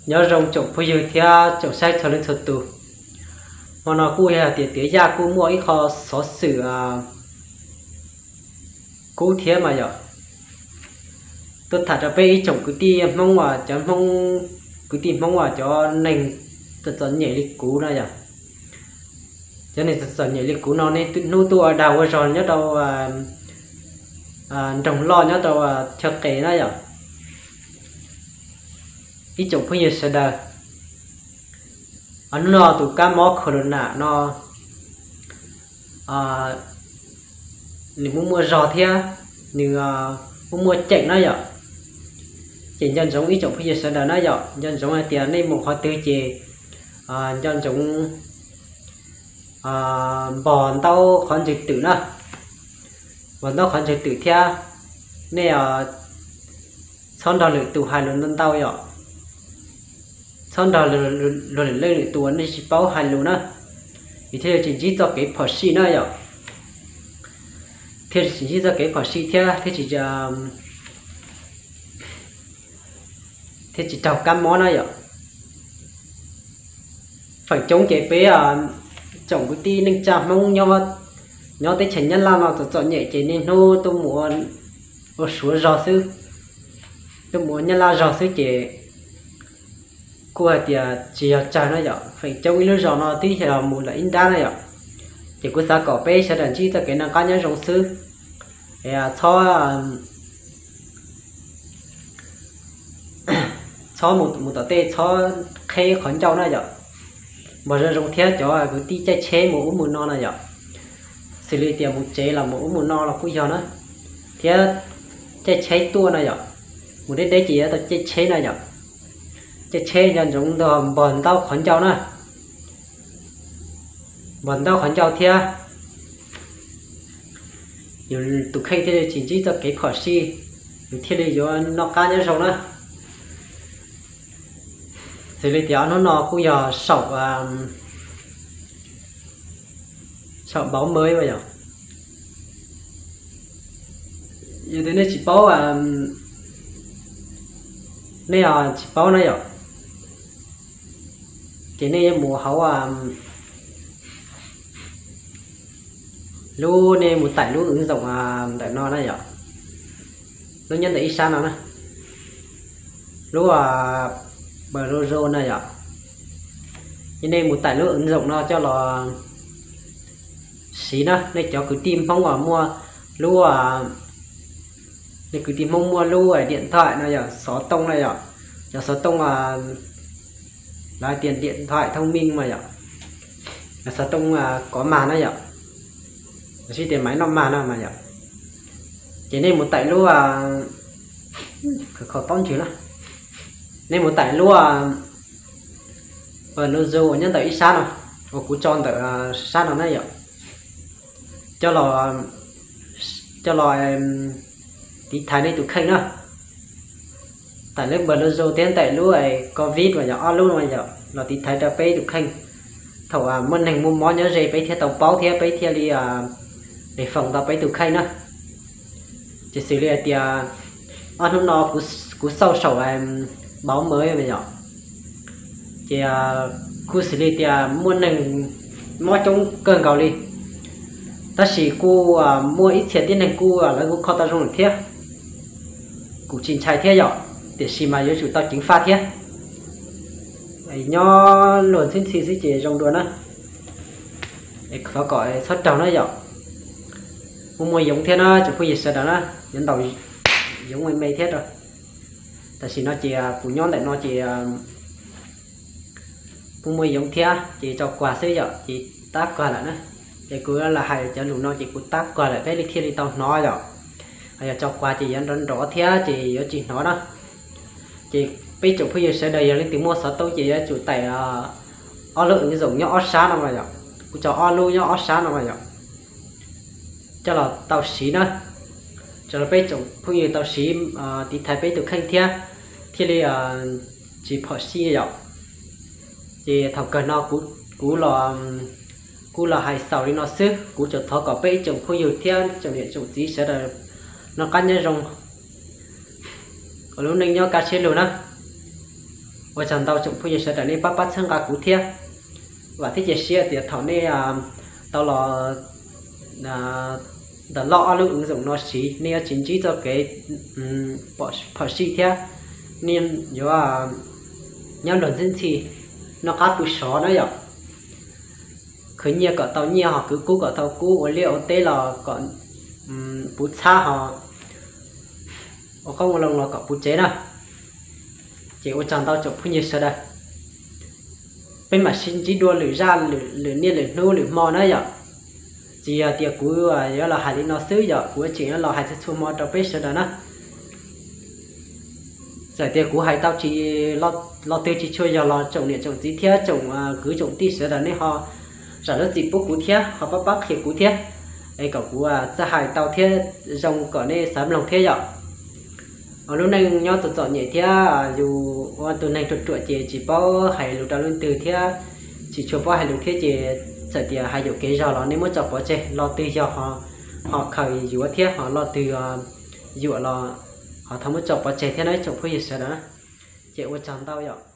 Nyob zoo tsoom phooj ywg thiab tsoom saib txhua leej txhua tus. Hmo no kuj yog tias tiav yaj kuj muaj ib qho xov xwm kub thiab mas yog tuaj tham rau peb ib tsoom kwv tij Hmoob, cov Hmoob, kwv tij Hmoob uas cov neeg txom txom nyem li kuv no yog, cov neeg txom txom nyem li kuv no nej hnub tuaj ua dag ua zog nyob rau nroog loj nyob rau chaw qes na yog, ib tsoom phooj ywg sawv daws. Hnub no tus kab mob corona no nws muaj muaj zog thiab nws muaj muaj ceem na yom. Ces nco ntsoov ib tsoom phooj ywg sawv daws na yom, nco ntsoov hais tias nej mus qhov twg ces nco ntsoov npog ntaub qhov ntswg twm na, npog ntaub qhov ntswg twm thiab nej txhob nrog lwm tus hais lus ntau ntau yom. Txhob nrog luag lwm leej lwm tus uas nej tsis paub hais lus na, vim thiaj li tsis ntsib txoj kev phom sij na yom. Thiaj tsis ntsib txoj kev phom sij thiab thiaj tsis, thiaj tsis raug kab mob na yom. Feem coob ces peb tsoom kwv tij neej tsa Hmoob nyob teb chaws Nyab Laj no txom txom nyem ces niaj hnub tuaj mus ua Suav zog xwb, tuaj mus ua Nyab Laj zog xwb ces kuj hais tias tsis yog tsawg na yom. Feem coob ib lub zos no twb yog mus lawm ib nrab na yom. Ces kuv xav kom peb sawv daws ntsib txoj kev noj qab nyob zoo xwb, txhob txhob mus tom tej txhob qheb qhov ncauj na yom. Npog zoo zoo thiab cov kwv tij caij tsheb mus ub mus no na yom, xws li tias mus tsev los mus ub mus no los kuj yog na, thiab caij tsheb tuaj na yom, mus deb deb ces yuav tau caij tsheb na yom. Caij tsheb nco ntsoov npog ntaub qhov ncauj na, npog ntaub qhov ncauj thiab yus tus kheej thiaj li tsis ntsib txoj kev phom sij, yus thiaj li yuav noj qab nyob zoo na. Xws li tias ob hnub no kuj yog saum, saum npauv mawv yom. Yog tias nej tsis paub, nej tsis paub na yom, ces nej yuav mus hauv lub, nej mus taim lub wv zoom ntawm no na yom, lub nyob ntawm ib sab no na, lub Browser na yom. Nej mus taim lub wv zoom no coj los siv na, nej cov kwv tij Hmoob uas muaj lub, nej kwv tij Hmoob muaj lub điện thoại no yom, xov tooj na yom, cov xov tooj lawv hais tias điện thoại thông minh mas yom, cov xov tooj kov mag na yom, lossis tias máy noj mag na mas yom. Ces nej mus taim lub, kho taub ntswg na, nej mus taim lub Browser uas nyob ntawm ib sab no, uas kuv tso ntawm sab no na yom, coj los, coj los tiv thaiv nej tus kheej na. Taim lub Browser thiab taim lub covid mas yog ob lub no yom, los tiv thaiv rau peb tus kheej. Thaum muaj neeg muaj mob nyob ze peb thiaj tau paub thiab peb thiaj li đề phòng tau peb tus kheej na. Ces xws li hais tias ob hnub no kuv xauj saum npauv mawv yom, ces kuj xws li tias muaj neeg mob coob kawg nkaus li, tab sis kuj muaj ib txhia tib neeg kuj lawv kuj kho tau zoo lawm thiab. Kuv tsis ntshai thiab yom, tiam sis mas yuav tsum tau ceev faj thiab. Nyob luag ntxhwb ntxhi xwb ces zoo dua na. Thov kom txhob raug na yom. Muaj muaj yoov thiab na tsoom phooj ywg sawv daws na, yuav ntaus yoov me me thiab rau. Tam sim no ces kuv nyob ntawm no ces muaj muaj yoov thiab ces tso kuag xwb yom, ces tab kuag lawm na. Ces kuv lam hais cov lus no ces kuv tab kuag lawm peb li thiaj li tau hnov yom. Yog tso kuag ces yuav nrov nrov thiab ces yuav tsis hnov na. Ces peb tsoom phooj ywg sawv daws yog leej twg muaj xov tooj ces yuav tsum taim ob lub wv zoom nyob ob sab no mas yom. Kuv tso ob lub nyob ob sab no mas yom, coj los tau siv na, tso los peb tsoom phooj ywg tau siv tiv thaiv peb tus kheej thiab thiaj li tsis phom sij yom. Ces thaum kawg no kuv, kuv los, kuv los hais xaus li no xwb, kuv tsuas thov kom peb ib tsoom phooj ywg thiab tsoom niam tsoom txiv sawv daws noj qab nyob zoo, ua lub neej nyob kaj siab lug na. Ua tsaug ntau tsoom phooj ywg sawv daws nej pab pab txhawb nqa kuv thiab. Vam thiab cia siab tias thaum nej tau los ntawm loj ob lub ua zoom no siv, nej yuav tsis ntsib txoj kev phom sij thiab nej yuav nyob luag ntxhi ntxhi, noj qab pw sov na yom. Khwv nyiaj kom tau nyiaj, ho khwv kub kom tau kub, ua liaj ua teb los kom puv txhab, ho ua qoob ua loo los kom puv tsev na. Ces ua tsaug ntau tsoom phooj ywg sawv daws. Peb mam sib ntsib dua lwm zaj, lwm niaj lwm hnub lwm hmo na yom. Tsis yog tias kuv yuav los hais li no xwb yom, kuv tseem yuav los hais txhua txhua hmo rau peb sawv daws na. Txawm tias kuv hais tau tsis, lo twg tsis tshua yog los tsoom niam tsoom txiv thiab tsoom kwv tsoom tij sawv daws nej ho zam lub txim pub kuv thiab ho pab pab qhia kuv thiab, es kom kuv txawj hais tau thiab zoo kom nej xav mloog thiab yom. Lub neej nyob txom txom nyem thiab yus ua tus neeg ruam ruam ces tsis paub hais lus rau leej twg thiab, tsis tshua paub hais lus thiab ces txawm tias hais yuam kev zog los nej muab tso pov tseg, lo twg yog ho khaws yuav thiab ho lo twg yuam los ho thov muab tso pov tseg thiab na tsoom phooj ywg sawv daws. Ces ua tsaug ntau yom.